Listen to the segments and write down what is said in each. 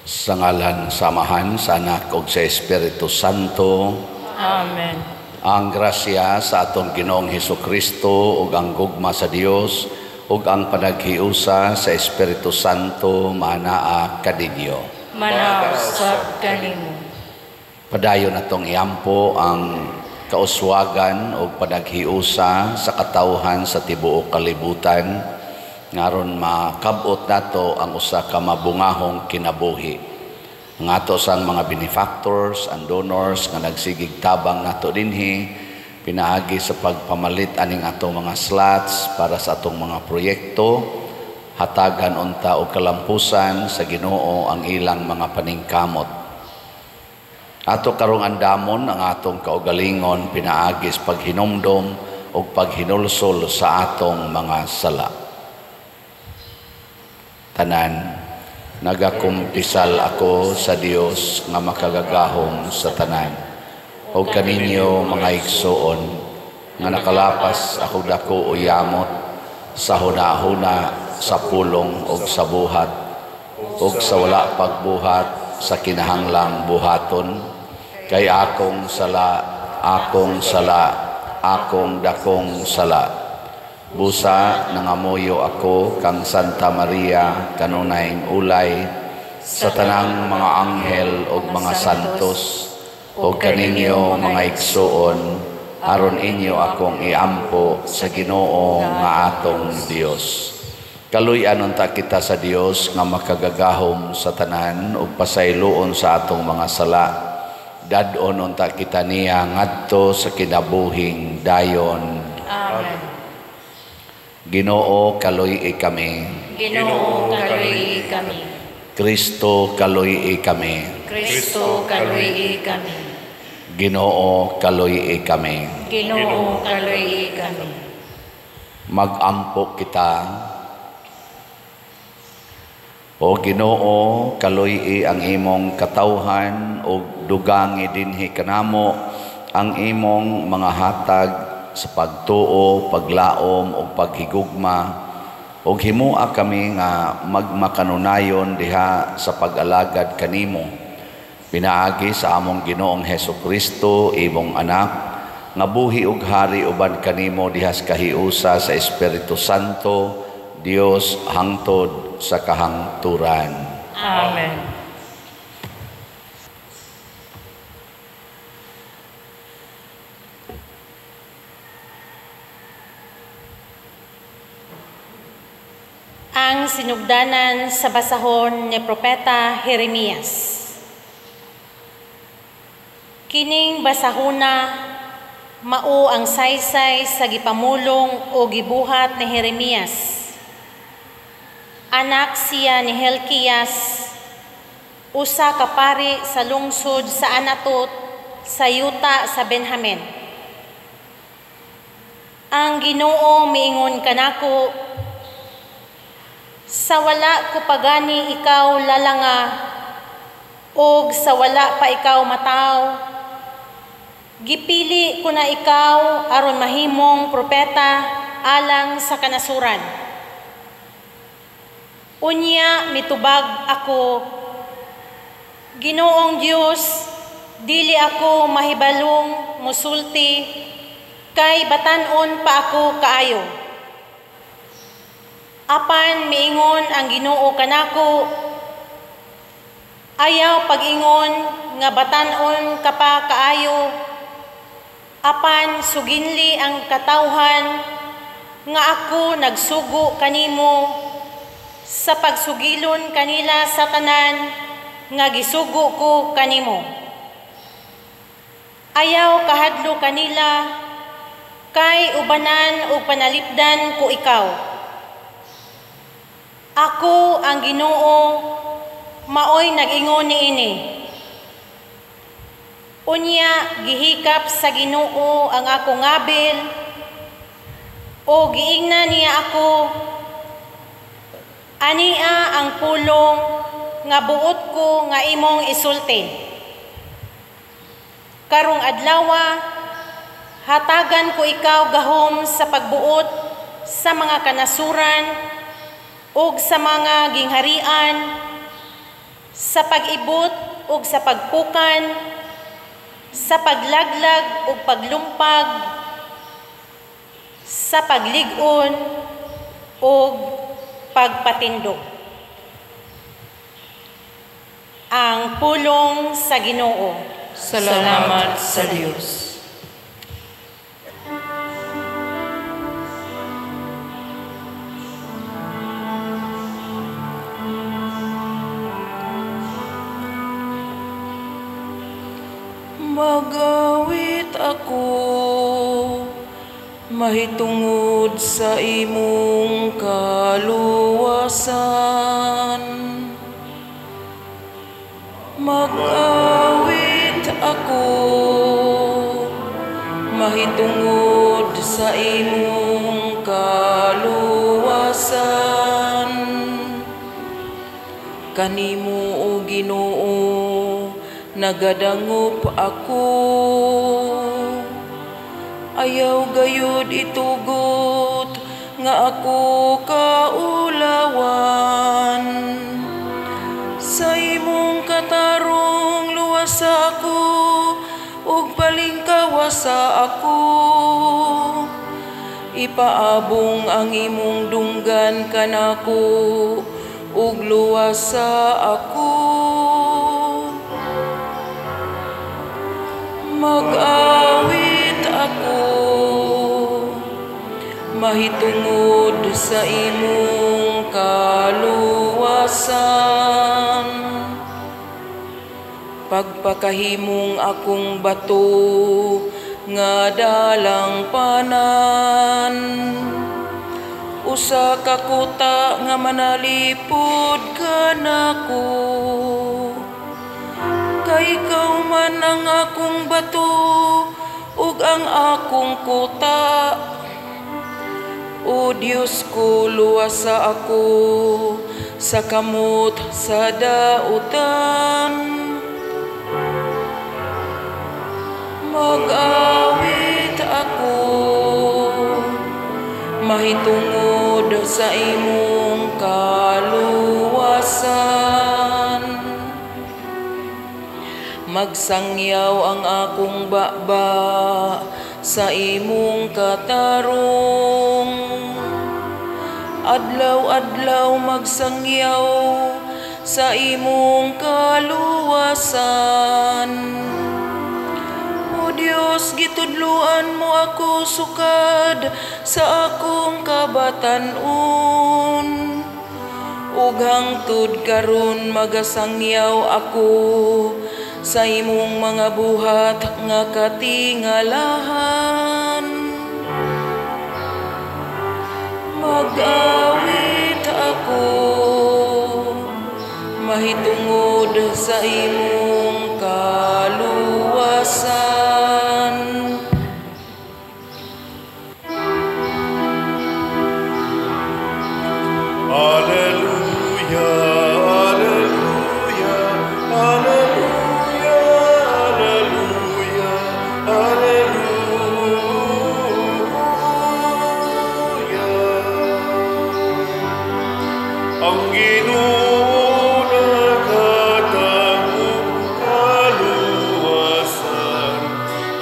Sa ngalan sa Amahan, sa Anak ug sa Espiritu Santo. Amen. Ang grasya sa atong Ginoong Hesukristo ug ang gugma sa Dios ug ang panaghiusa sa Espiritu Santo manaa kaninyo. Manaa usab kanimo. Padayon natong iampo ang kauswagan ug panaghiusa sa katawhan sa tibuok kalibutan ngaron makabot nato ang usa ka mabungahong kinabuhi. Ang ato sang mga benefactors and donors nga nagsigig tabang nato dinhi pinaagi sa pagpamalit aning atong mga slots para sa atong mga proyekto, hatagan unta og kalampusan sa Ginoo ang ilang mga paningkamot. Ato karong andamon ang atong kaugalingon pinaagi sa paghinumdom ug paghinulsol sa atong mga sala. Tanan, nagakumpisal ako sa Dios nga makagagahom sa tanan ug kaninyo mga igsoon nga nakalapas ako dako o yamot sa hunahuna, sa pulong ug sa buhat ug sa wala pagbuhat sa kinahanglang buhaton, kay akong sala, akong sala, akong dakong sala. Busa nangamuyo ako kang Santa Maria kanunay ulay sa tanang mga anghel ug mga santos ug kaninyo mga igsoon aron inyo akong iampo sa Ginoo nga atong Dios. Kaluy-an unta kita sa Dios nga makagagahom sa tanan ug pasayloon sa atong mga sala. Dad-on unta kita niya ngadto sa kinabuhing dayon. Amen. Ginoo, kaluy-i kami. Ginoo, kaluy-i kami. Kristo, kaluy-i kami. Kristo, kaluy-i kami. Ginoo, kaluy-i kami. Ginoo, kaluy-i kami. Magampo kita. O Ginoo, kaluy-i ang imong katawhan ug dugangi dinhi kanamo ang imong mga hatag sa pagtuo, paglaom ug paghigugma, ug himua kami nga magmakanunayon diha sa pag-alagad kanimo. Pinaagi sa among Ginoong Hesukristo, imong anak, nga buhi ug hari uban kanimo diha sa kahiusa sa Espiritu Santo, Dios hangtod sa kahangturan. Amen. Ang sinugdanan sa basahon ni Propeta Jeremias. Kining basahona mao ang saysay sa gipamulong o gibuhat ni Jeremias. Anak siya ni Helkias, usa ka pari sa lungsod sa Anatot sa yuta sa Benjamin. Ang Ginoo miingon kanako, sa wala ko pagani ikaw lalanga, og sa wala pa ikaw mataw, gipili ko na ikaw aron mahimong propeta alang sa kanasuran. Unya mitubag ako, Ginoong Dios, dili ako mahibalong musulti, kay batan-on pa ako kaayo. Apan miingon ang Ginoo kanako, ayaw pag-ingon nga batan-on ka pa kaayo, apan suginli ang katawhan nga ako nagsugo kanimo sa pagsugilon kanila sa tanan nga gisugo ko kanimo. Ayaw kahadlo kanila, kay ubanan o panalipdan ko ikaw. Ako ang Ginoo, maoy nag-ingon niini. Unya gihikap sa Ginoo ang akong ngabil, o giingna niya ako, ania ang pulong nga buot ko nga imong isulti. Karong adlawa, hatagan ko ikaw gahom sa pagbuot sa mga kanasuran ug sa mga gingharian, Sa pag-ibot ug sa pagpukan, sa paglaglag ug paglumpag, sa paglig-on ug pagpatindog. Ang pulong sa Ginoo. Salamat sa Dios. Magawit ako mahitungod sa imong kaluwasan. Mag-awit ako mahitungod sa imong kaluwasan. Kanimo, o Ginoo, nagadangop ako. Ayaw gayud itugot nga ako kaulawan. Sa imong katarong luwasa ako ug palingkawasa ako. Ipaabong ang imong dunggan kanako ug luwasa ako. Mag-awit ako mahitungod sa imong kaluwasan. Pagpakahimong akong bato nga dalang panan, usa ka kuta nga manalipod kanako. Kay ikaw man ang akong bato ug ang akong kuta. O Dios ko, luwasa ako sa kamot sa dautan. Mag-awit ako mahitungod sa imong kaluwasan. Magsangyaw ang akong baba sa imong katarong. Adlaw-adlaw magsangyaw sa imong kaluwasan. O Dios, gitudluan mo ako sukad sa akong kabatan-on. Ug hangtod karon magasangyaw ako sa imong mga buhat nga katingalahan. Mag-awit ako mahitungod sa imong kaluwasan. Alleluia, alleluia, alleluia, alleluia, alleluia. Ang Ginoo naghatag og kaluwasan,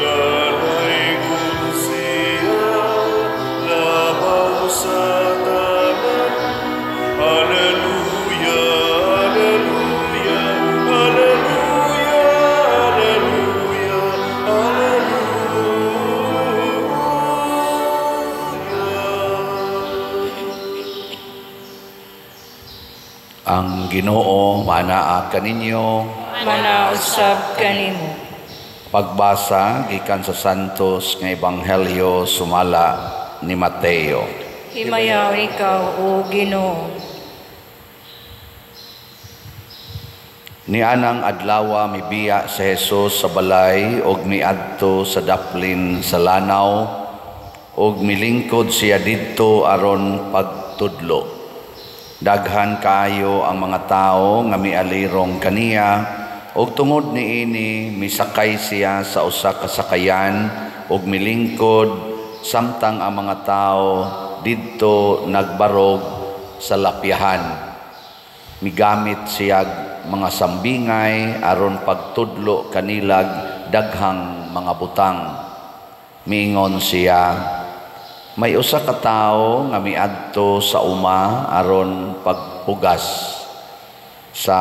dalaygon siya labaw sa tanan. Alleluia, alleluia, alleluia, alleluia, alleluia. Ang Ginoo manaa kaninyo, Manausab kanimo. Pagbasa gikan sa Santos nga Ebanghelyo sumala ni Mateo. Himayaw ikaw, o Ginoo. Nianang adlawa mibiya si Jesus sa balay og miadto sa daplin sa lanaw og milingkod siya didto aron pagtudlo. Daghan kaayo ang mga tawo nga mialirong kaniya og tungod niini misakay siya sa usa ka sakayan og milingkod samtang ang mga tawo didto nagbarog sa lapyahan. Migamit siya mga sambingay aron pagtudlo kanilag daghang mga butang. Miingon siya, may usa ka tawo nga miadto sa uma aron pagpugas. Sa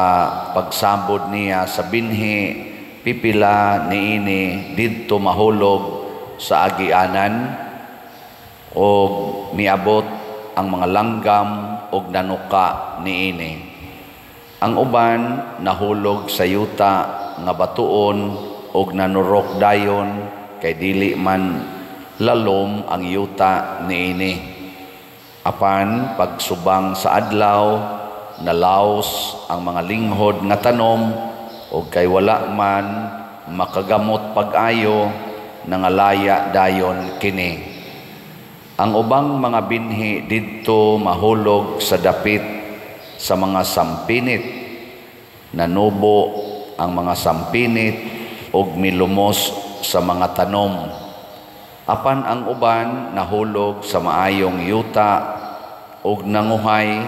pagsabod niya sa binhi, pipila niini didto mahulog sa agianan, og miabot ang mga langgam og nanuka niini. Ang uban nahulog sa yuta nga batuon og nanurok dayon kay dili man lalom ang yuta niini. Apan pagsubang sa adlaw, nalaos ang mga linghod nga tanom, og kay wala man makagamot pag-ayo, nangalaya dayon kini. Ang ubang mga binhi didto mahulog sa dapit sa mga sampinit. Nanubo ang mga sampinit og milumos sa mga tanom. Apan ang uban nahulog sa maayong yuta og nanguhay,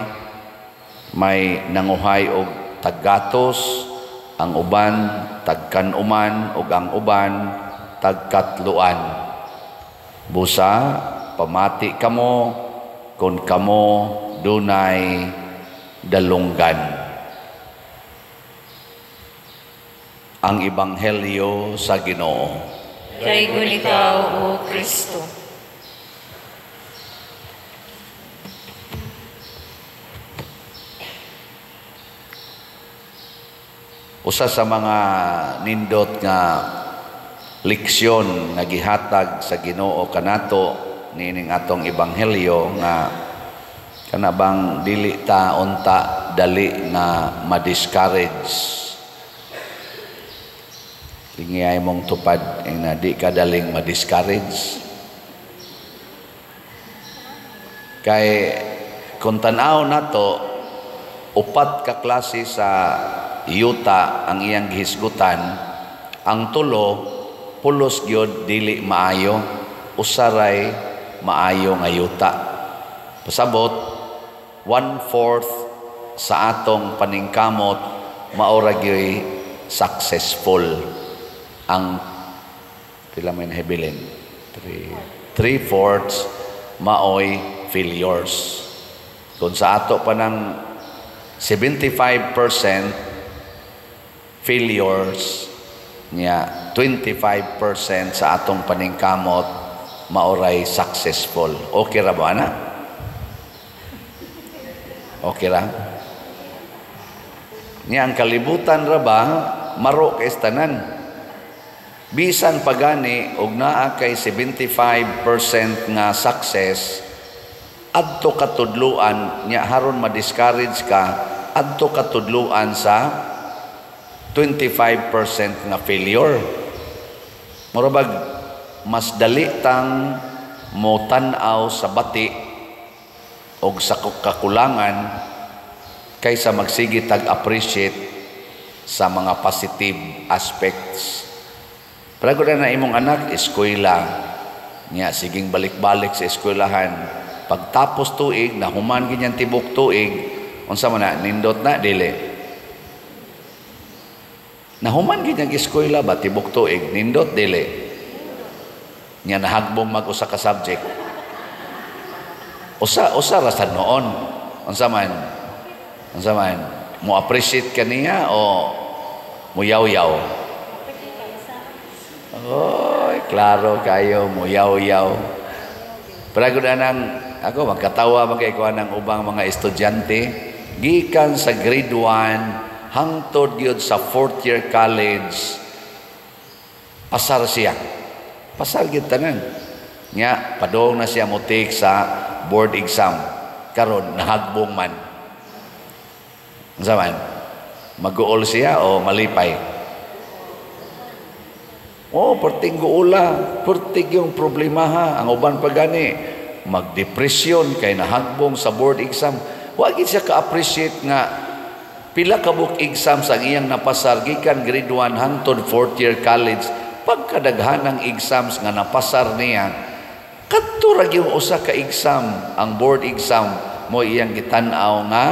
may nanguhay og taggatos, ang uban tagkanuman, og ang uban tagkatluan. Busa pamati kamo kon kamo dunay dalunggan. Ang Ebanghelyo sa Ginoo. Daygon ikaw, O Kristo. Usa sa mga nindot nga leksyon nga gihatag sa Ginoo kanato niining atong ebanghelyo nga kana bang dili ta unta dali nga ma-discourage. Tingiyay mong tupad na di ka daling ma-discourage. Kay kung tan-aw nato, upat ka klase sa yuta ang iyang gihisgutan. Ang tulo pulos gyud dili maayo, usaray maayo nga yuta. Pasabot, 1/4 sa atong paningkamot maora gyoy successful. Ang pila may nahibilin? 3/4 maoy failures. Kung sa ato pa ng 75% failures niya, 25% sa atong paningkamot maoray successful. Okay ra ba na? Okay ra? Niya ang kalibutan ra ba maro kay tanan. Bisan pagani og naa kay 75% nga success, adto katudluan niya haron ma-discourage ka, adto katudluan sa 25% nga failure. Mura bag mas dali tang mo tan-aw sa bati og sa kakulangan kaysa magsige tag appreciate sa mga positive aspects. Pero na imong anak eskwela niya, siging balik-balik sa eskwelahan. Pagtapos tuig, nahuman ganyan tibok tuig, unsa man na nindot na dili. Nahuman ganyan eskwela ba tibok tuig, nindot dili. Niya nahagbong mag usa ka subject. Usa usa ra sad noon. Unsa man? Unsa man? Mo appreciate kaniya o muyaw-yaw? Oy, klaro kayo, muyaw-yaw. Pero nang ako magkatawa man kay kuan ang ubang mga estudyante gikan sa grade 1 hangtod gyud sa 4th year college, pasar siya. Pasar gyud tanan. Nya padong na siya mo take sa board exam. Karon nahagbong man. Unsa man? Maguol siya o malipay? Oh, perting guula, perting yung problema ha. Ang uban pa gani, magdepresyon kay nahagbong sa board exam. Wa gid siya ka-appreciate nga pila ka book exams ang iyang napasar gikan grade 1 hangtod 4th year college. Pagkadaghanang exams nga napasar niya, kadto ra gyud usa ka exam, ang board exam mo iyang gitan-aw nga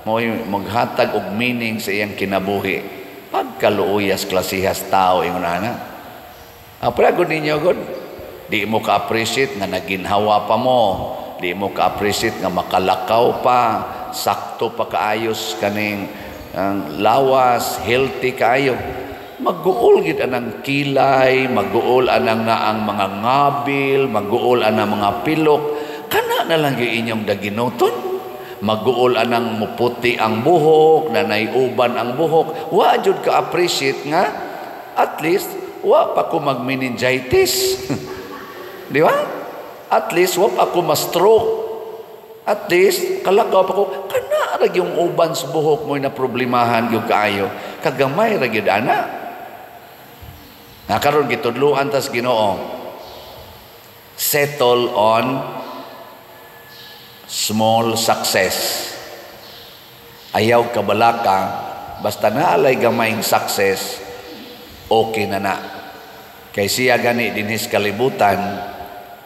Mo'y maghatag og meaning sa iyang kinabuhi. Pagkaluuyas klasihas tao ingon ana. Ah, pero gud ninyo gud, di mo ka-appreciate nga naginhawa pa mo, di mo ka-appreciate nga makalakaw pa, sakto pa kaayos kaning ang lawas, healthy kaayo. Maguol gid anang kilay, maguol anang naang mga ngabil, maguol anang mga pilok. Kana na lang gyud inyong daginoton. Maguol anang muputi ang buhok, nanay uban ang buhok. Wa jud ka appreciate nga at least wa pa ko mag-meningitis. Di ba? At least wa pa ko ma-stroke. At least kalakaw pa ko, kana ra yung uban sa buhok mo na problemahan gyud kaayo. Kagamay ra gyud ana. Nga karon gitudloan tas Ginoo. Settle on small success. Ayaw kabalaka, basta naalay gamayng success, okay na na. Kay siya gani dinhis kalibutan,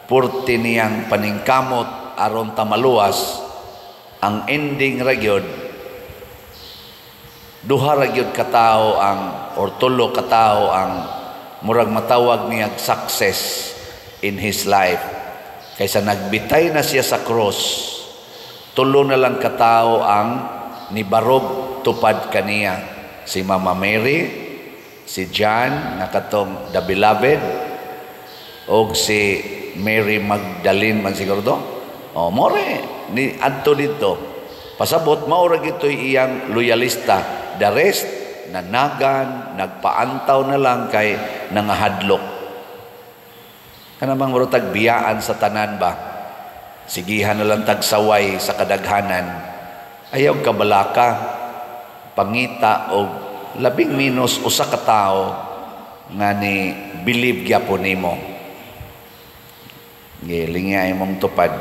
purti niyang paningkamot aron tamaluwas, ang ending ra gyud, duha ra gyud katao ang or tulo katao ang murag matawag niya success in his life. Kaysa nagbitay na siya sa cross, tulo na lang katao ang nibarog tupad kaniya. Si Mama Mary, si John nga katong the beloved, og si Mary Magdalene man siguro to. O more ni adto didto. Pasabot mao ra gitoy iyang loyalista. The rest nanagan, nagpaantaw na lang kay nangahadlok. Kana bang murag tag biyaan sa tanan ba? Sigihan na lang tagsaway sa kadaghanan. Ayaw kabalaka, pangita og labing minus usa ka tawo nga ni believe gyapon nimo. Gilingya imong tupad.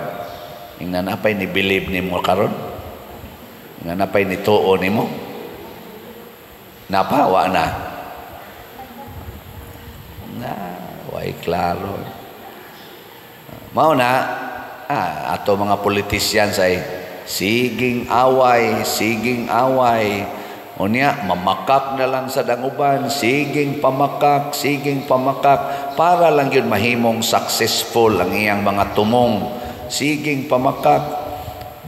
Ingnan apay ni believe nimo karon? Ingnan apay ni tuo nimo? Napa wa na? Na, way klaro. Mao na ato mga politicians ay siging away, siging away. Unya, mamakak na lang sa danguban, siging pamakak, para lang yun mahimong successful ang iyang mga tumong. Siging pamakak,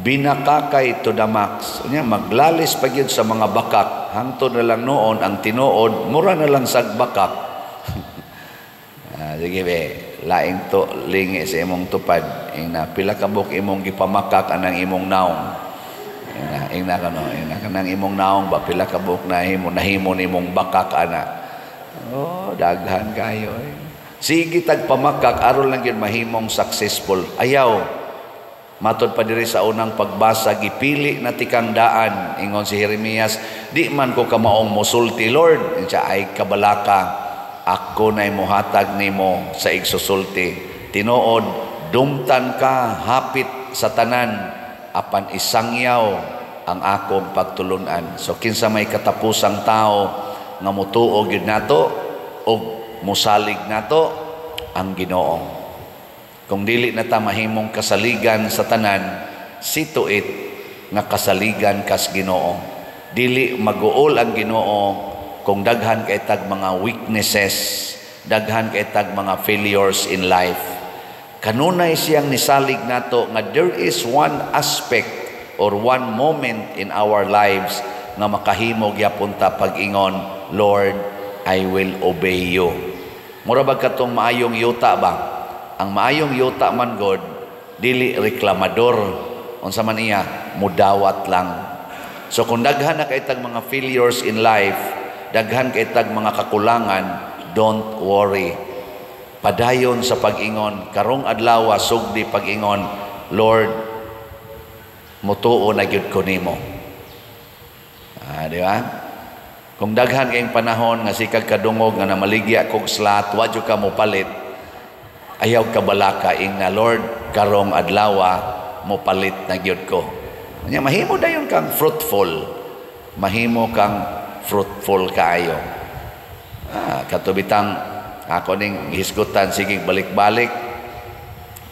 binakakay to the max. Unya, maglalis pa yun sa mga bakak. Hangtod na lang noon, ang tinuod, mura na lang sag bakak. Sige be, laing to, lingi sa imong tupad. Ingna, pila ka buok imong gipamakak anang imong naong. Ingna, ingna kano, ingna kanang imong naong ba, pila ka buok nahimo, nahimo nimong bakak ana. Oh, daghan kayo eh. Sige tagpamakak aron lang gyud mahimong successful. Ayaw. Matod pa diri sa unang pagbasa, gipili na tikang daan. Ingon si Jeremias, di man ko kamaong mosulti, Lord. Siya ay kabalaka, ako na'y muhatag nimo sa igsusulti. Tinuod, dumtan ka hapit sa tanan, apan isangyaw ang akong pagtulunan. So kinsa may katapusang tao nga mutuo gyud nato og musalig nato ang Ginoo. Kung dili na ta mahimong kasaligan sa tanan, see to it nga kasaligan kas Ginoo. Dili maguol ang Ginoo kung daghan kay tag mga weaknesses, daghan kay tag mga failures in life. Kanunay siyang nisalig nato nga there is one aspect or one moment in our lives nga makahimo gyapon ta pag-ingon, Lord, I will obey you. Mura ba katong maayong yuta ba? Ang maayong yuta man god, dili reklamador. Unsa man iya, mudawat lang. So kung daghan na kay tag mga failures in life, daghan kay tag mga kakulangan, don't worry. Padayon sa pag-ingon, karong adlaw sugdi pag-ingon, Lord, mutuo na gyud ko nimo. Di ba? Kung daghan kayong panahon nga sikag kadungog nga namaligya kog slot, wa jud ka mopalit, ayaw ka balaka ing na Lord, karong adlaw mopalit na gyud ko. Nya mahimo dayon kang fruitful. Mahimo kang fruitful kaayo. Katubitang ako ning hisgutan sige balik-balik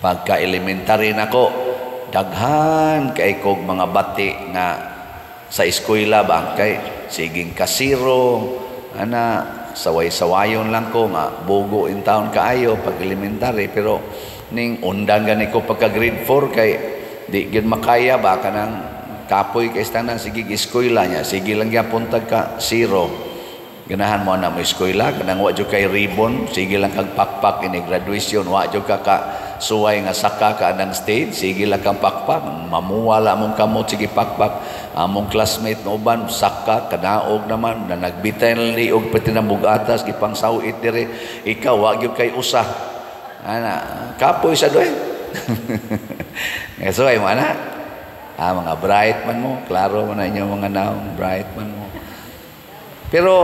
pagka elementary nako, daghan kay kog mga bati nga Sa eskwela ba, kay siging kasiro ana, saway-sawayon lang ko nga bugo in town kaayo pag elementary, pero ning undang gani ko pagka grade 4 kay di gyud makaya ba, kanang kapoy kay tanan, sige eskwela niya, sige lang gyapon tag ka zero. Ganahan mo na mo eskwela, kanang wa jud kay ribbon, sige lang kag pakpak ini graduation, wa jud ka ka suway nga saka ka anang stage, sige lang kang pakpak, mamuwala among kamot, sige pakpak. Among classmate nga uban saka kanaog naman na nagbitay na liog pati ng bugatas gipang sawit dire, ikaw wa gyud kay usa. Ana, kapoy sa doy. Nga suway mo ana. Ah, mga bright man mo, klaro man na inyong mga naong, bright man mo. Pero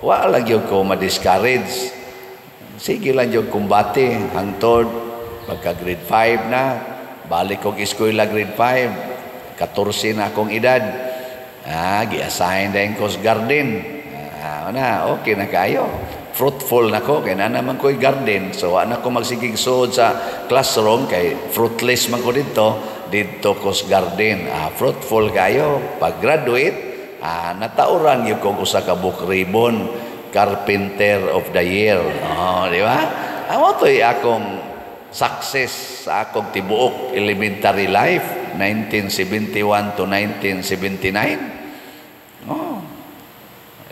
wa lang gyud ko ma-discourage. Sige lang gyud kumbate hangtod pagka grade 5 na, balik kog eskwela grade 5, 14 na akong edad. Ah, gi-assign din ko sa garden. Ah, na, okay na kayo. Fruitful na ko kay na naman ko'y garden. So wa na ko magsigig suod sa classroom kay fruitless man ko didto, didto ko sa garden. Ah, fruitful kayo. Pag graduate, natauran gyud kog usa ka book ribbon, Carpenter of the Year. Oh, di ba? Amo to'y akong success sa akong tibuok elementary life, 1971 to 1979. Oh.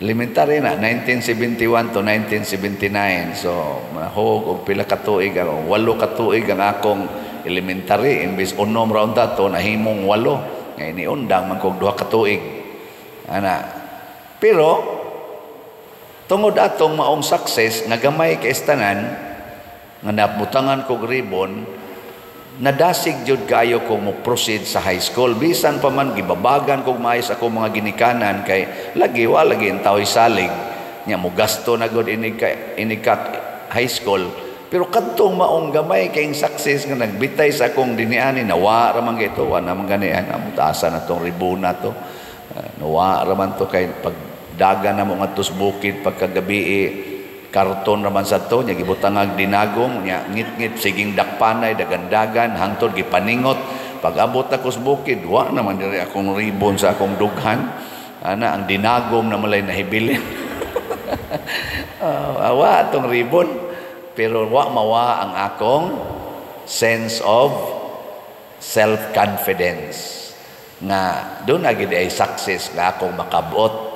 Elementary na, 1971 to 1979. So, mahog og pila ka tuig, ang 8 ka tuig ang akong elementary, imbis 6 ra unta to, nahimong 8. Ngay niundang man kog 2 ka tuig. Ana. Pero tungod atong maong success nga gamay kay tanan nga nabutangan kog ribbon, nadasig jud kaayo ko mo proceed sa high school, bisan pa man gibabagan kog maayos ako mga ginikanan kay lagi wa lagi ang tao'y salig nya, mo gasto na gud inig ka high school. Pero kadtong maong gamay kay success nga nagbitay sa akong diniani, nawa ra man gito, wa naman gani ang mutaasa na tong ribbon na to. Nawa ra man to kay pagdagan na mo ngadto sa bukid pagkagabi, karton raman sa to nya, gibutangag dinagom nya, ngit-ngit siging dakpanay dagandagan hangtod gipaningot. Pag abot ako sa bukid, wa naman diri akong ribbon sa akong dughan ana, ang dinagom na malay nahibilin. Awa atong ribbon, pero wa mawa ang akong sense of self-confidence nga doon na gid ay success nga akong makabuot.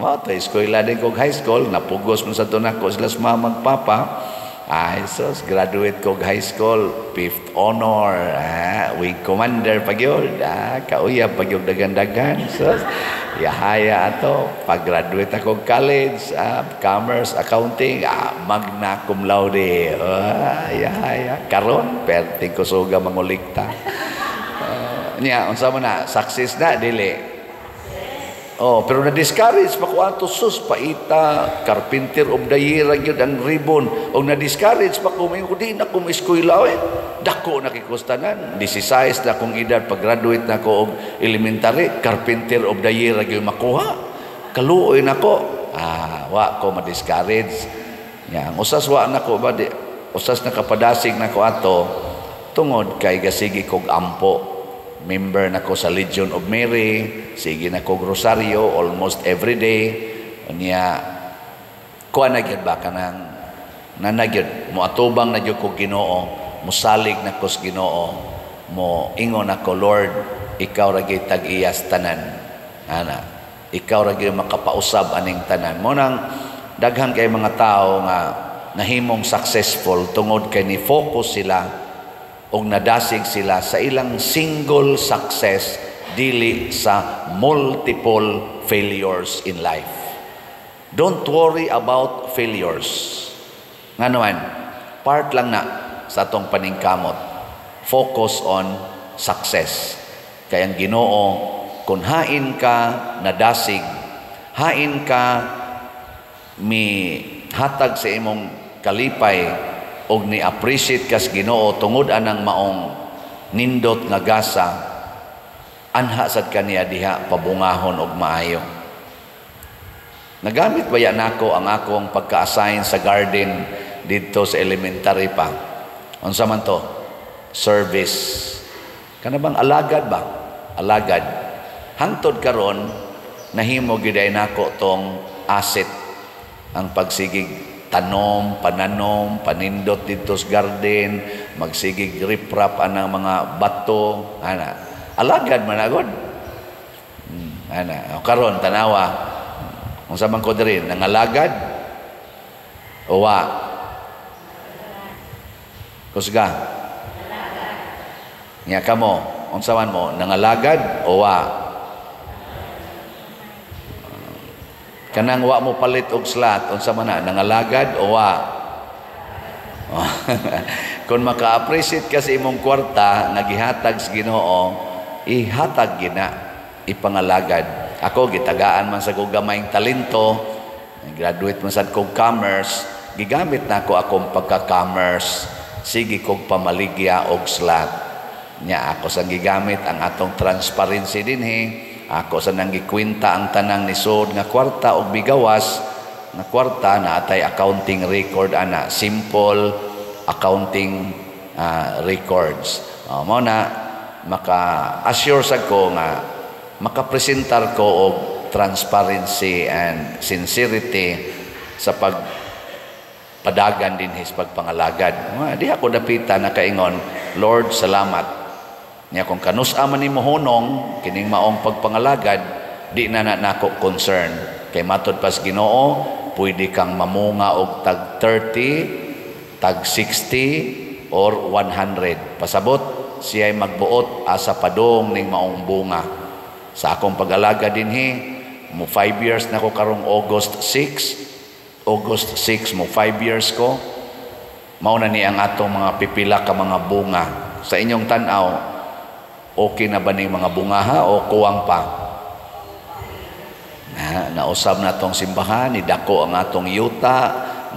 Mao to eskwela din kog high school, napugos man sa nako sila sa mama papa. Ay sus, graduate kog high school, fifth honor, wing commander pa gyud, kauyab pa gyud dagan-dagan. Sus, yahaya ato, pag-graduate ako college, commerce, accounting, magna cum laude. Yahaya. Karon, perting kusuga mangulikta. Niya, unsa man na, success na, dili? Oh, pero na-discourage pa ko ato, sus, paita, Carpenter of the Year gyud ang ribbon. Og na-discourage pa ko, may ko di na ko eskwela eh. Dako na kikustanan. 16 na akong edad pag-graduate na ako og elementary, Carpenter of the Year gyud makuha. Kaluoy nako. Wa ko ma-discourage. Ya, ang usas wa nako ba di, usas nakapadasig nako ato tungod kay gasigi kog ampo. Member na ko sa Legion of Mary, sige na ko rosaryo almost every day. Unya kuha na gyud ba kanang nanagyud moatubang na gyud ko Ginoo, mosalig na ko sa Ginoo, mo ingon ako, "Lord, ikaw ra gyud tag-iyas tanan." Ana, ikaw ra gyud makapausab aning tanan. Mo nang daghan kay mga tawo nga nahimong successful tungod kay ni focus sila og nadasig sila sa ilang single success, dili sa multiple failures in life. Don't worry about failures. Nga naman, part lang na sa atong paningkamot. Focus on success. Kaya ang Ginoo, kung hain ka nadasig, hain ka mi hatag sa imong kalipay og ni-appreciate kas Ginoo tungod anang maong nindot nga gasa, anha sad kaniya diha pabungahon og maayo. Nagamit ba ya nako ang akong pagka-assign sa garden didto sa elementary pa? Unsa man to? Service. Kana bang alagad ba? Alagad. Hangtod karon nahimo gyud ay nako tong asset ang pagsigig tanom, pananom, panindot didto sa garden, magsigig riprap anang mga bato, ana. Alagad man agod. Ana, o karon tanawa. Unsa man ko diri, nangalagad o wa? Kusga. Nya kamo, unsa man mo, nangalagad o wa? Kanang wa mo palit og slot, unsa man na, nangalagad o wa? Kung maka-appreciate ka sa imong kwarta nga gihatag sa Ginoo, ihatag gina, ipangalagad. Ako gitagaan man sa kog gamayng talento, graduate man sad kog commerce, gigamit nako akong pagka-commerce, sige kog pamaligya og slot. Nya ako sang gigamit ang atong transparency dinhi. Ako sa nang gikwenta ang tanang nisod nga kwarta og bigawas nga kwarta na atay accounting record ana, simple accounting records. Mao na maka-assure sad ko nga makapresentar ko og transparency and sincerity sa pagpadagan dinhi sa pagpangalagad. Di ako dapita nakaingon, Lord, salamat. Nya kung kanus-a man nimo hunong kining maong pagpangalagad, di na na nako concern. Kay matod pas Ginoo, pwede kang mamunga og tag 30, tag 60 or 100. Pasabot siya'y magbuot asa padong ning maong bunga. Sa akong pag-alaga dinhi, mo 5 years na ko karong August 6. August 6 mo 5 years ko. Mao na ni ang atong mga pipila ka mga bunga. Sa inyong tan-aw, okay na ba ning mga bunga ha o kuwang pa? Na, nausab na atong simbahan, nidako ang atong yuta,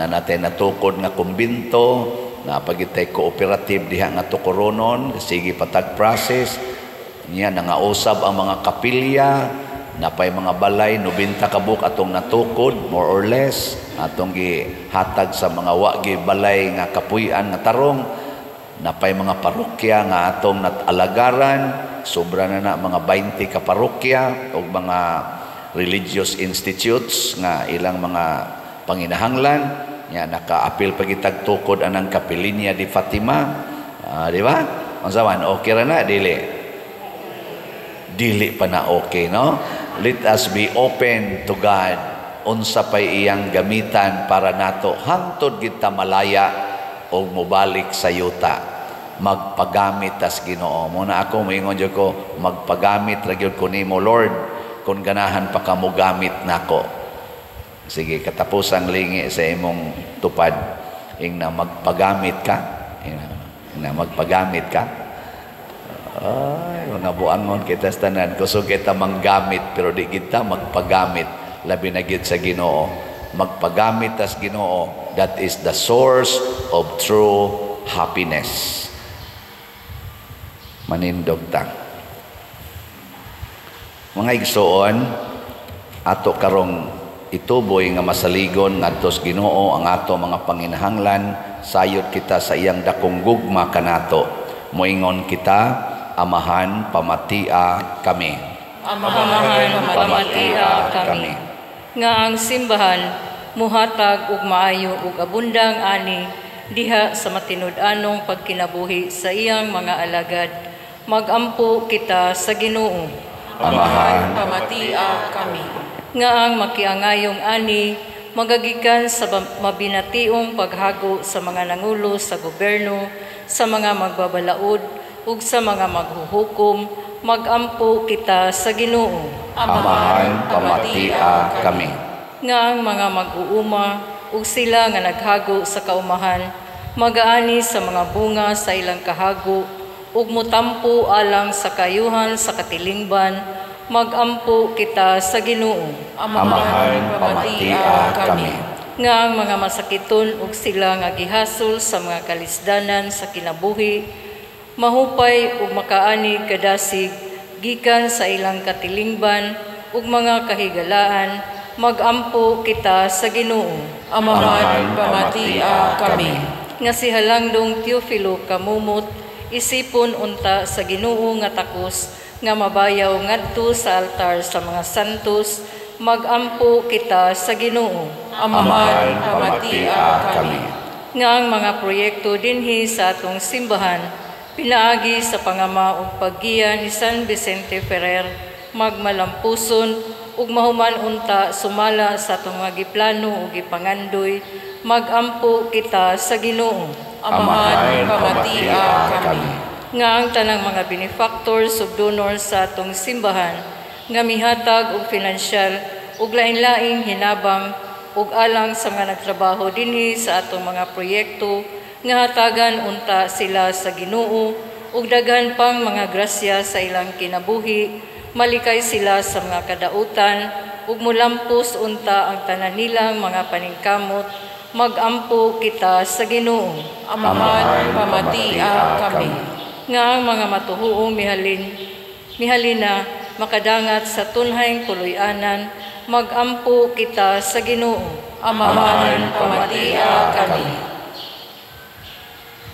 na natin natukod nga kumbinto, na pagitay cooperative diha nga tukoronon, sige patag process, niya nangausab ang mga kapilya, napay mga balay, 90 ka buok atong natukod, more or less, atong gihatag sa mga wagi balay nga kapuy-an nga tarong, napay mga parokya nga atong natalagaran, sobra na na mga 20 ka parokya o mga religious institutes nga ilang mga panginahanglan, nya nakaapil pagitag tukod anang Kapilinya di Fatima, di ba? Unsa man, okay ra na dili? Dili pa na okay, no? Let us be open to God. Unsa pay iyang gamitan para nato hangtod kita malaya og mobalik sa yuta. Magpagamit tas Ginoo. Muna ako moingon jud ko, magpagamit ra gyud ko nimo Lord kung ganahan pa ka mogamit nako. Sige, katapusang lingi sa imong tupad, ing na magpagamit ka, ing na magpagamit ka. Ay, mga buangon kita sa tanan, kusog kita manggamit pero di kita magpagamit, labi na gyud sa Ginoo. Magpagamit tas Ginoo, that is the source of true happiness. Manindog ta. Mga igsoon, ato karong ituboy nga masaligon ngadto sa Ginoo ang ato mga panginahanglan, sayod kita sa iyang dakong gugma kanato. Moingon kita, Amahan, pamatia kami. Amahan, pamatia kami. Nga ang simbahan muhatag og maayo ug abundang ani diha sa matinud-anong pagkinabuhi sa iyang mga alagad. Magampo kita sa Ginoo. Amahan, pamatia kami. Nga ang makiangayong ani magagikan sa mabinationg paghago sa mga nangulo sa gobyerno, sa mga magbabalaod ug sa mga maghuhukom, magampo kita sa Ginoo. Amahan, pamatia kami. Nga ang mga mag-uuma ug sila nga naghago sa kaumahan, magaani sa mga bunga sa ilang kahago ug motampo alang sa kayuhan sa katilingban, magampo kita sa Ginoo. Amahan, pamatia kami. Nga ang mga masakiton ug sila nga gihasol sa mga kalisdanan sa kinabuhi, mahupay ug makaani kadasig gikan sa ilang katilingban ug mga kahigalaan, magampo kita sa Ginoo. Amahan, pamatia kami. Nga si Halangdong Teofilo kamumot, isipon unta sa Ginoo nga takos nga mabayaw ngadto sa altar sa mga santos, magampo kita sa Ginoo. Amahan, pamatia kami. Nga ang mga proyekto dinhi sa atong simbahan pinaagi sa pangama ug paggiya ni San Vicente Ferrer magmalampuson ug mahuman unta sumala sa atong mga giplano ug gipangandoy, magampo kita sa Ginoo. Amahan, pamatia kami. Nga ang tanang mga benefactors ug donors sa atong simbahan nga mihatag og finansyal ug lain-laing hinabang ug alang sa mga nagtrabaho dinhi sa atong mga proyekto nga hatagan unta sila sa Ginoo ug daghan pang mga grasya sa ilang kinabuhi, malikay sila sa mga kadautan ug mulampos unta ang tanan nilang mga paningkamot, magampo kita sa Ginoo. Amahan, pamatia kami. Nga ang mga matuhuong mihalina makadangat sa tunhayng puloy-anan, magampo kita sa Ginoo. Amahan, pamatia kami.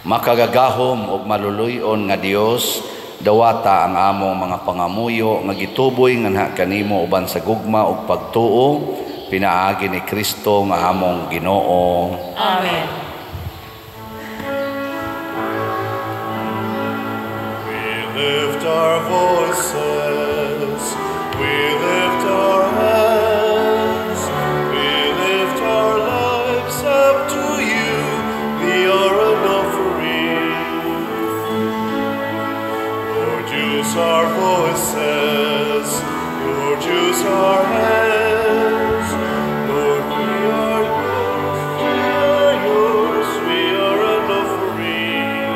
Makagagahom ug maluluy-on nga Dios, dawata ang among mga pangamuyo nga gituboy nganha kanimo uban sa gugma ug pagtuo pinaagi ni Kristo nga among Ginoo. Amen. We lift our voices, we lift our hands, we lift our lives up to you, we are an offering. Lord, use our voices, Lord, use our hands, Lord, we are yours, we are yours, we are an offering.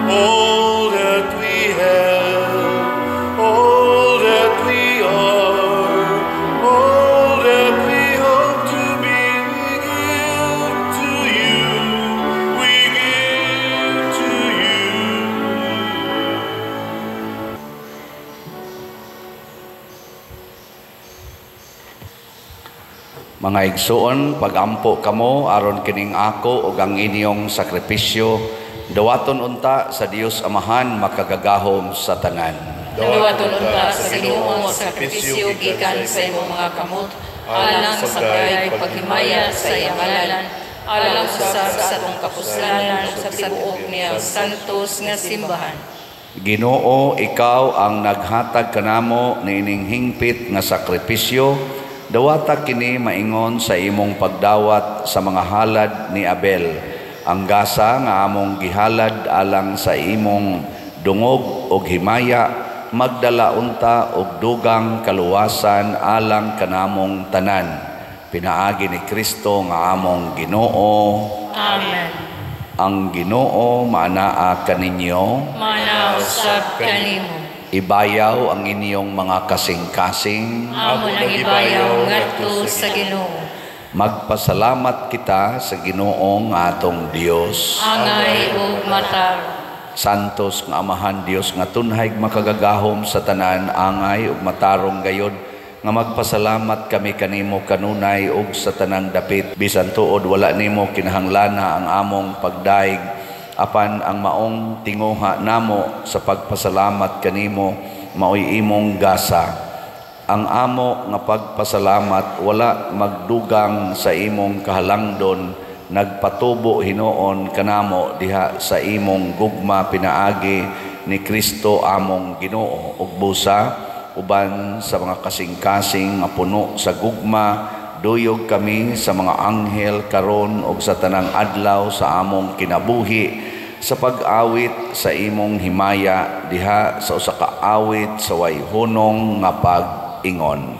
All that we have, all that we are, all that we hope to be, we give to you, we give to you. Mga igsuon, pagampo kamo aron kining ako ug ang inyong sakripisyo dawaton unta sa Dios Amahan makagagahom sa tanan. Dawaton unta sa Ginoo ang sakripisyo gikan sa imong mga kamot, alang sa kay paghimaya sa iyang ngalan, alang usab sa atong kapuslanan ug sa tibuok niyang santos nga simbahan. Ginoo, ikaw ang naghatag kanamo niining hingpit nga sakripisyo, dawata kini maingon sa imong pagdawat sa mga halad ni Abel, ang gasa nga among gihalad alang sa imong dungog og himaya, magdala unta og dugang kaluwasan alang kanamong tanan, pinaagi ni Kristo nga among Ginoo. Amen. Ang Ginoo maanaa kaninyo, Maanaa usab kanimo. Ibayaw ang inyong mga kasing-kasing. Amo nang ibayaw ngadto sa Ginoo. Magpasalamat kita sa Ginoong atong Dios. Angay ug matarong. Santos nga Amahan Dios nga tunhay makagagahom sa tanan, angay ug matarong gayod nga magpasalamat kami kanimo kanunay ug sa tanang dapit, bisan tuod wala nimo kinahanglana ang among pagdaig, apan ang maong tinguha namo sa pagpasalamat kanimo maoy imong gasa. Ang amo nga pagpasalamat wala magdugang sa imong kahalangdon, nagpatubo hinuon kanamo diha sa imong gugma pinaagi ni Kristo among Ginoo. Ug busa uban sa mga kasing-kasing nga puno sa gugma, duyog kami sa mga anghel karon ug sa tanang adlaw sa among kinabuhi sa pag-awit sa imong himaya diha sa usa ka awit sa way hunong nga pag-ingon.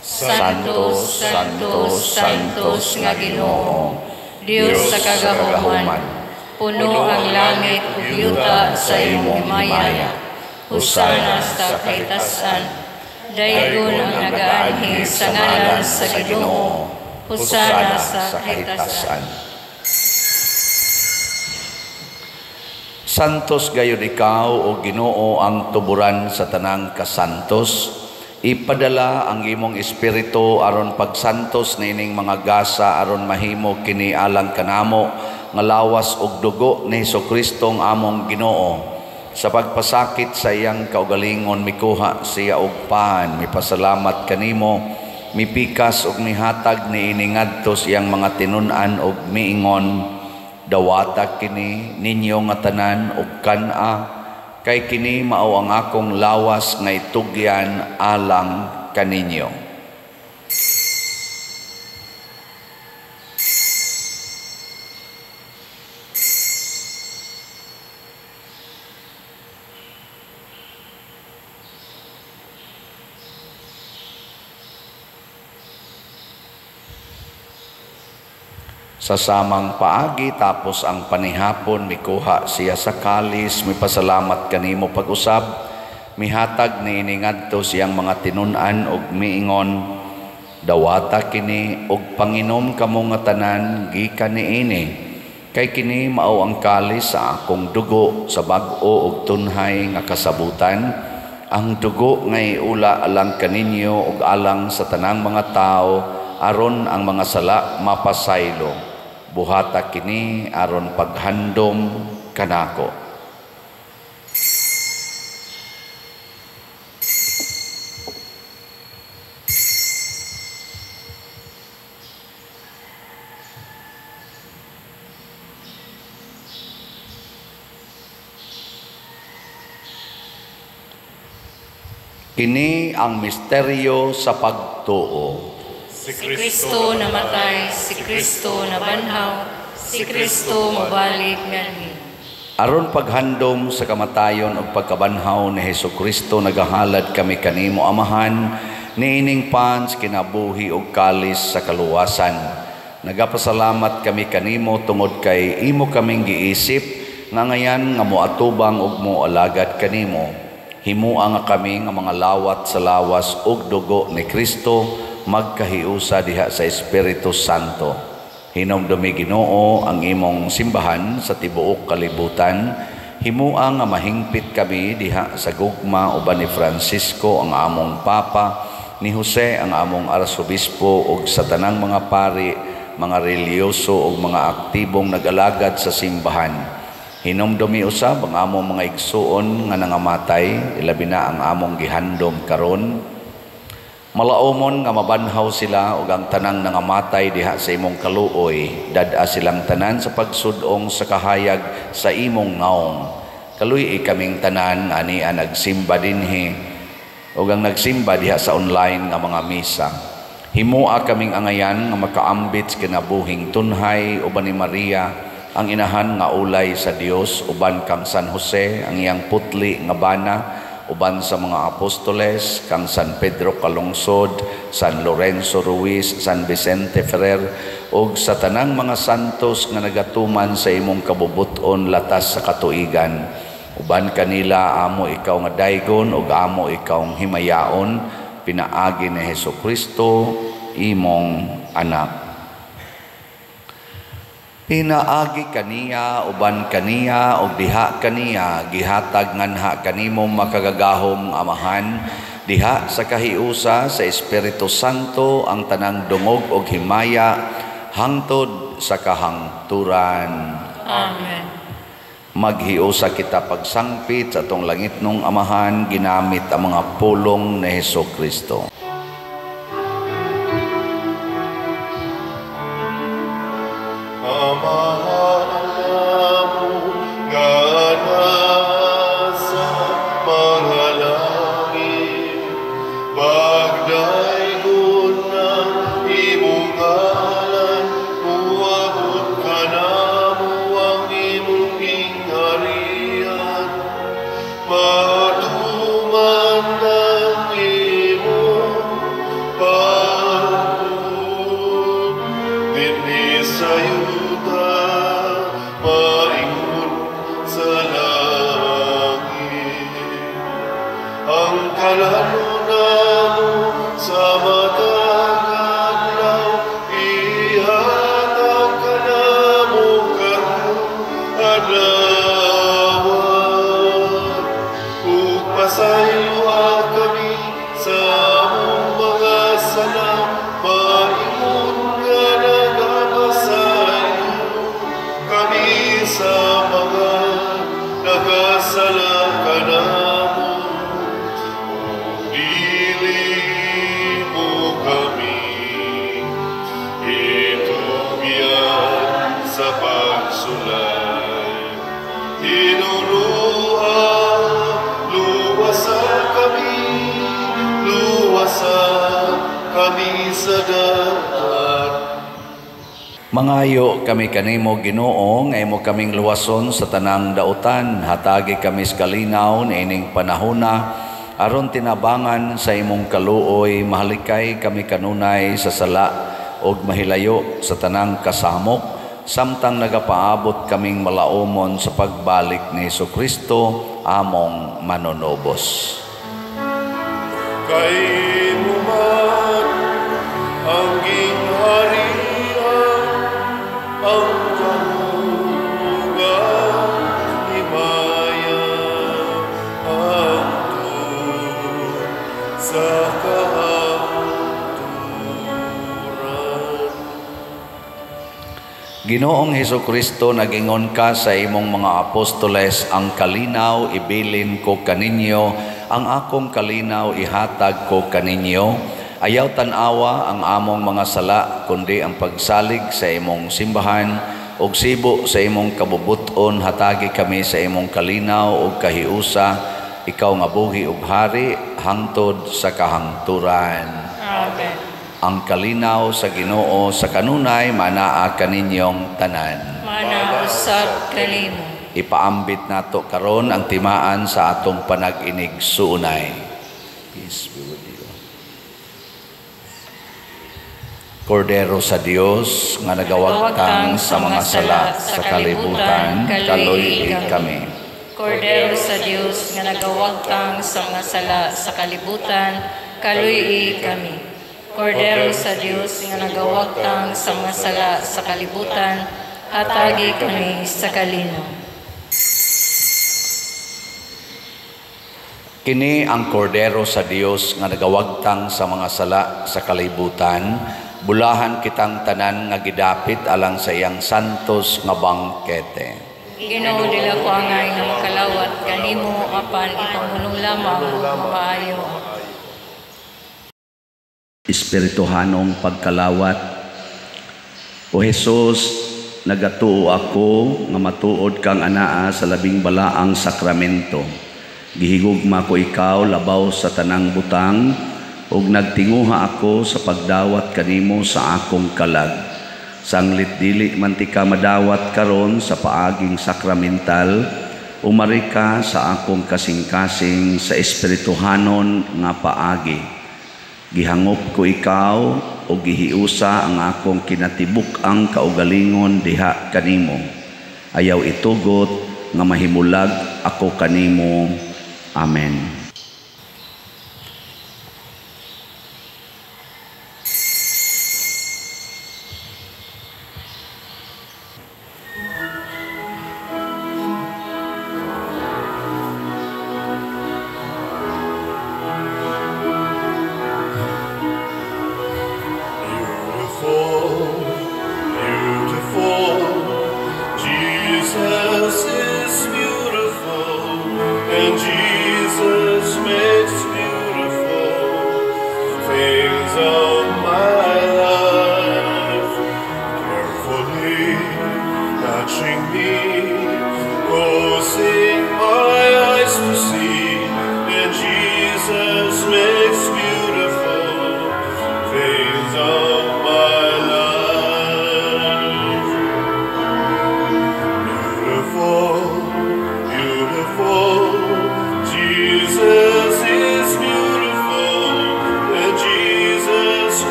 Santo, Santo, Santos nga Ginoo, Dios sa kagahuman, puno ang langit ug yuta sa imong himaya. Hosana sa kahitasan, daygon ang nagaanhi sa ngalan sa Ginoo. Hosana sa kahitasan. Santos gayud ikaw o Ginoo ang tuburan sa tanang kasantos. Ipadala ang imong espiritu aron pagsantos niining mga gasa aron mahimo kini alang kanamo nga lawas ug dugo ni Hesukristo ang among Ginoo. Sa pagpasakit sa iyang kaugalingon, mikuha siya og pan, mipasalamat kanimo, mipikas og mihatag niini ngadto sa iyang mga tinun-an og miingon, dawata kini ninyo nga tanan og kan-a, kay kini mao ang akong lawas nga itugyan alang kaninyo. Sa samang paagi tapos ang panihapon, mikuha siya sa kalis, mipasalamat kanimo pag-usab, mihatag niini ngadto siyang mga tinun-an og miingon, dawata kini og panginom kamo nga tanan gikan niini, kay kini mao ang kalis sa akong dugo sa bag-o og tunhay nga kasabutan, ang dugo nga iula alang kaninyo ug alang sa tanang mga tawo aron ang mga sala mapasaylo. Buhata kini aron paghandom kanako. Kini ang misteryo sa pagtuo. Si Kristo namatay, si Kristo nabanhaw, si Kristo mobalik nganhi. Aron paghandom sa kamatayon ug pagkabanhaw ni Hesukristo, nagahalad kami kanimo Amahan, niining pans kinabuhi ug kalis sa kaluwasan. Nagapasalamat kami kanimo tungod kay imo kaming giisip nga ngayan nga moatubang ug moalagad kanimo. Himua nga kami nga mga lawat sa lawas ug dugo ni Kristo magkahiusa diha sa Espiritu Santo. Hinumdumi Ginoo ang imong simbahan sa tibuok kalibutan. Himua nga mahingpit kami diha sa gugma uban ni Francisco ang among Papa, ni Jose ang among Arsobispo ug sa tanang mga pari, mga relihiyoso ug mga aktibong nag-alagad sa simbahan. Hinumdumi usab ang among mga igsuon nga nangamatay, ilabi na ang among gihandom karon. Malaomon nga mabanhaw sila ug ang tanang nangamatay diha sa imong kaluoy, dad-a silang tanan sa pagsud-ong sa kahayag sa imong naong. Kaluy-i kaming tanan ani ang nagsimba dinhi ug ang nagsimba diha sa online nga mga misa. Himua kaming angayan nga makaambit sa kinabuhing tunhay uban ni Maria ang inahan nga ulay sa Dios, uban kang San Jose ang iyang putli nga bana, uban sa mga apostoles, kang San Pedro Calungsod, San Lorenzo Ruiz, San Vicente Ferrer, ug sa tanang mga santos nga nagatuman sa imong kabubut-on latas sa katuigan. Uban kanila amo ikaw nga daygon ug amo ikaw himayaon, pinaagi ni Hesukristo imong anak. Pinaagi kaniya, uban kaniya, ug diha kaniya, gihatag nganha kanimo makagagahom Amahan, diha sa kahiusa sa Espiritu Santo ang tanang dungog og himaya hangtod sa kahangturan. Amen. Maghiusa kita pagsangpit sa atong langitnong Amahan ginamit ang mga pulong ni Hesukristo. Sa mga nakasala. Luwasa kami sa dautan. Mangayo kami kanimo, Ginoo, nga imo kaming luwason sa tanang dautan. Hatagi kami sa kalinaw niining panahona aron tinabangan sa imong kaluoy, mahalikay kami kanunay sa sala ug mahilayo sa tanang kasamok, samtang nagapaabot kaming malaumon sa pagbalik ni Hesukristo among manunubos. Kay imo man ang gingharian, ang kahugan, himaya, hangtod sa kahangturan. Ginoong Hesukristo, nagingon ka sa imong mga apostoles, ang kalinaw ibilin ko kaninyo, ang akong kalinaw ihatag ko kaninyo. Ayaw tan-awa ang among mga sala, kundi ang pagsalig sa imong simbahan ug sibo sa imong kabubuton. Hatagi kami sa imong kalinaw ug kahiusa, ikaw nga buhi ug hari hangtod sa kahangturan. Amen. Ang kalinaw sa Ginoo sa kanunay manaa kaninyong tanan. Mana usab kanimo. Ipaambit nato karon ang timaan sa atong panag-inig suunay. Peace be with you. Kordero sa Dios nga nagawagtang sa mga sala sa kalibutan, kaluy-i kami. Kordero sa Dios nga nagawagtang sa mga sala sa kalibutan, kaluy-i kami. Kordero sa Dios nga nagawagtang sa mga sala sa kalibutan, hatagi kami sa kalinaw. Kini ang kordero sa Dios nga nagawagtang sa mga sala sa kalibutan, bulahan kitang tanan nga gidapit alang sa iyang santos nga bangkete. Ginoo, dili ako angay nga makalawat kanimo, apan ipangulong lamang maayo. Espirituhanong pagkalawat. O Hesus, nagatuo ako nga matuod kang anaa sa labing balaang sakramento. Gihigugma ko ikaw labaw sa tanang butang, ug nagtinguha ako sa pagdawat kanimo sa akong kalag. Sanglit dili man ti ka madawat karon sa paaging sakramental, umari ka sa akong kasing-kasing sa espirituhanon nga paagi. Gihangop ko ikaw o gihiusa ang akong kinatibuk-ang kaugalingon diha kanimo. Ayaw itugot nga mahimulag ako kanimo. Amen.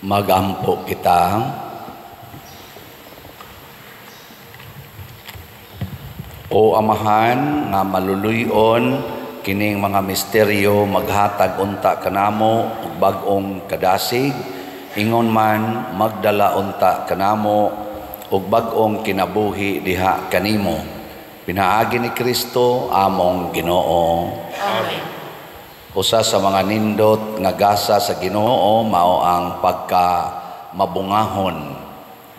Magampo kita. O Amahan nga maluluyon, kining mga misteryo maghatag unta kanamo og bag-ong kadasig, ingon man magdala unta kanamo og bag-ong kinabuhi diha kanimo. Pinaagi ni Kristo among Ginoo. Amen. Usa sa mga nindot nga gasa sa Ginoo mao ang pagka mabungahon.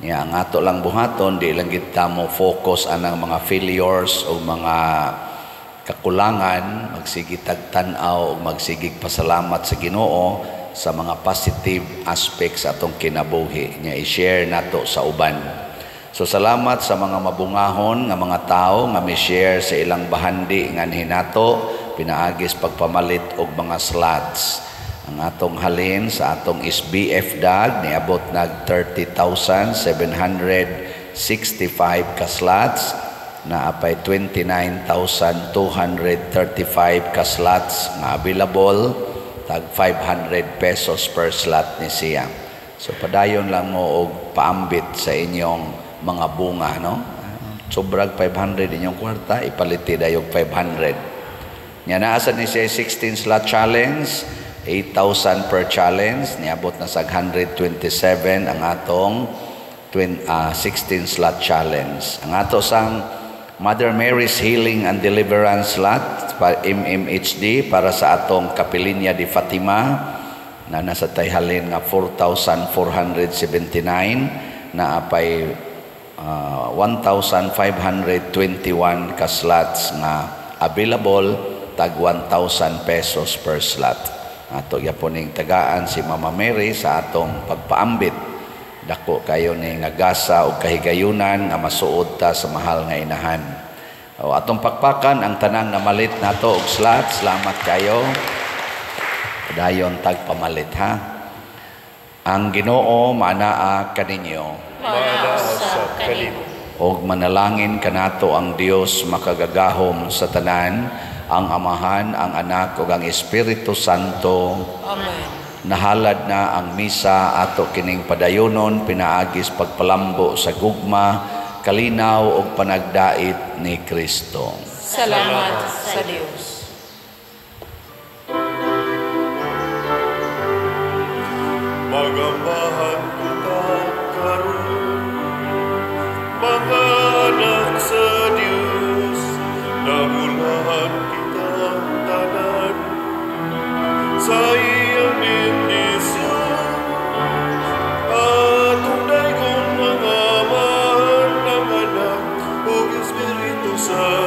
Nya ang ato lang buhaton, di lang gid ta mo focus anang mga failures o mga kakulangan, magsige tag tan-aw ug magsigig pasalamat sa Ginoo sa mga positive aspects sa atong kinabuhi nya i-share nato sa uban. So salamat sa mga mabungahon nga mga tao nga mi-share sa ilang bahandi nga hinato pinaagis pagpamalit og mga slots. Ang atong halin sa atong SBF dag niabot nag 30,765 ka slots, naa pay 29,235 ka slots nga available, tag 500 pesos per slot ni siya. So padayon lang mo og paambit sa inyong mga bunga, no? Sobrag 500 inyong kwarta, ipaliti dayog 500. Nya naa sad ni siya 16 slot challenge, 8,000 per challenge, niabot na sa 127 ang atong 16 slot challenge. Ang ato sang Mother Mary's Healing and Deliverance slot MMHD para sa atong Kapilinya di Fatima na nasa tayhalin nga 4,479, na apay 1,521 ka slots nga available, tag 1,000 pesos per slot. Ato gyapon ning tagaan si Mama Mary sa atong pagpaambit. Dako kayo ni nga gasa og kahigayunan nga masuod ta sa mahal nga inahan. O, atong pakpakan ang tanang namalit nato og slot. Salamat kayo. Dayon tag pamalit ha. Ang Ginoo maanaa kaninyo. Maanaa sab kanimo. Og manalangin kanato ang Dios makagagahom sa tanan, ang Amahan, ang Anak ug ang Espiritu Santo. Amen. Nahalad na ang misa, ato kining padayonon pinaagis pagpalambo sa gugma, kalinaw ug panagdait ni Kristo. Salamat sa Dios. Magambahan kita karon, mga anak sa Dios, nagulahan kitang tanan sa iyang bendisyon. Atong daygon ang Amahan, ang Anak ug Espiritu Santo.